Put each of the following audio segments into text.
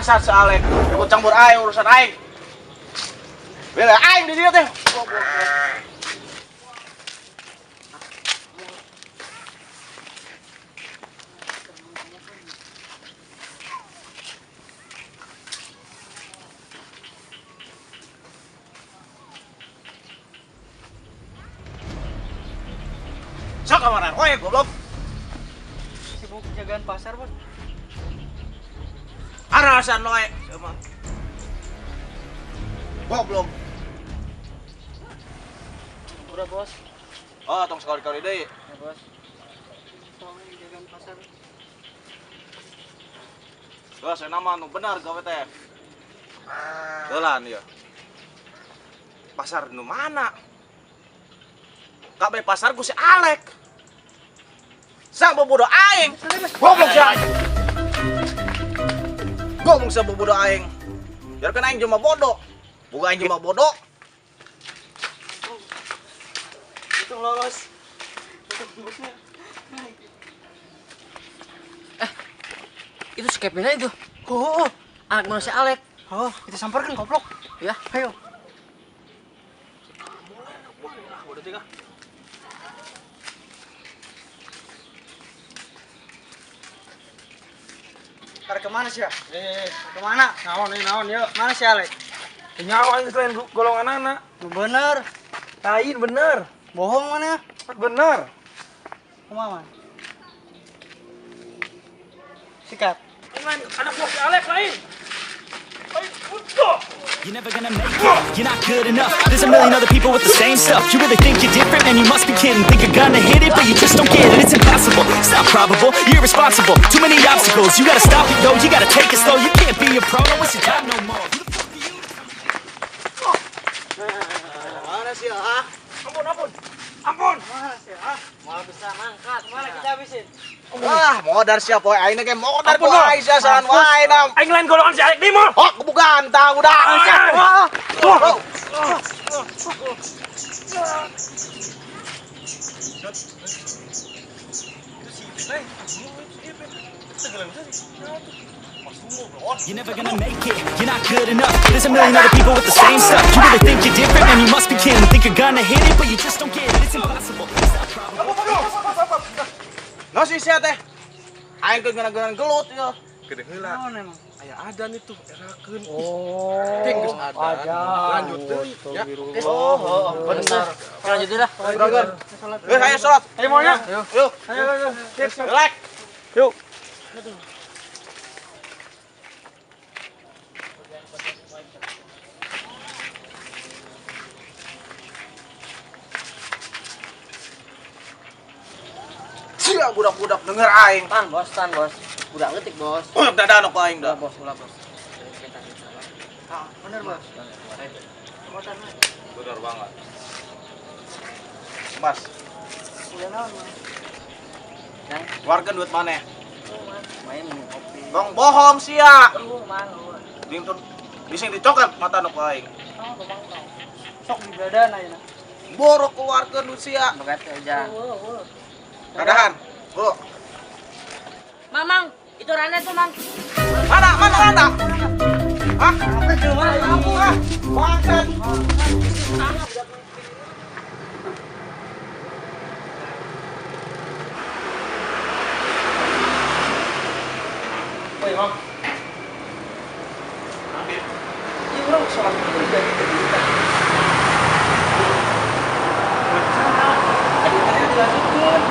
Pasar si Alek. Ikut campur aing urusan aing. Bela aing di dieu teh. Sok kamaran we goblok. Sibuk jagaan pasar, Bos. Arasan loe emang. Goblok. Udah, Bos. Oh, tong sekali-kali deui. Ya, Bos. Soalnya jagaan pasar. Geus nama nu bener gawe teh. Deulan ieu. Pasar nu mana? Kabeh pasar ku si Alek. Sang bobodo aing. Goblok sia. Goblok sia bobodo aing. Biarkan aing cuma bodoh. Bukan aing cuma bodoh. Itu lolos. Itu bosnya. Itu si Kevin itu. Oh, anak manusia Alek. Oh, kita samperkan goblok. Ya, ayo. Tarik kemana sih ya? Kemana? Naon nih, naon ya? Mana si Alek? Nyawa ini selain golongan anak. Bener. Lain bener. Bohong mana? Bener. Kemana? Sikat. Anak buah si Alek lain. You're never gonna make it, you're not good enough. There's a million other people with the same stuff. You really think you're different? Man, you must be kidding. Think you're gonna hit it, but you just don't get it. It's impossible, it's not probable, you're irresponsible. Too many obstacles, you gotta stop it, yo. You gotta take it slow, you can't be a pro. Don't waste your time no more. Who the fuck are you? Mana sih ah? Ampun, ampun. Ampun. Mana sih ah? Malah bisa mangkat. Mana kita habisin? Ah, modar siapa poe aing ge modar Ampun, ku aing sia sahan wae nam. Aing lain golongan si Alek di mall. Oh, bukan tahu dah. Ah. Oh. You're never gonna make it, you're not good enough. There's a million other people with the same stuff. You really think you're different? Man, you must be kidding. Think you're gonna hit it, but you just don't get it. It's impossible, it's not probable. No sih sia teh. Aing keur ngeunan gelut ieu. Gede heula. Naon emang? Aya adan itu erakeun. Oh, Ting geus adan. Lanjut deui ya. Oh, bener. Lanjut deh lah. Brother. Eh, ayo salat. Ayo mau ya? Yuk. Ayo, ayo. Relax. Yuk. Sia budak-budak denger aing. Tan, Bos, tan, Bos. Budak letik, Bos. Ulah dadaan ku aing Ulah, dah. Bos, ulah, Bos. Bener, Bos. Bener banget. Mas, Udah naon, Mas? keluarkan duit mana? Main minum kopi. Tong bohong sia. Lu, mang, lu. Ding tuh bising dicoket mata nu ku aing. Sok di badan aja. Borok keluarkan duit sia. Begat aja. Kadahan. Bro. Mamang, itu Rana tuh, Mang. Mana? Mana Rana? Hah? Apa itu? Mana? Kamu ah. Bangsat. Oi, Mam. Ini orang sholat itu jadi berita. Tadi tadi dilanjutkan.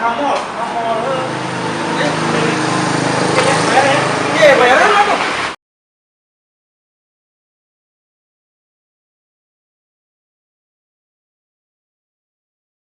Kamol. Kamol.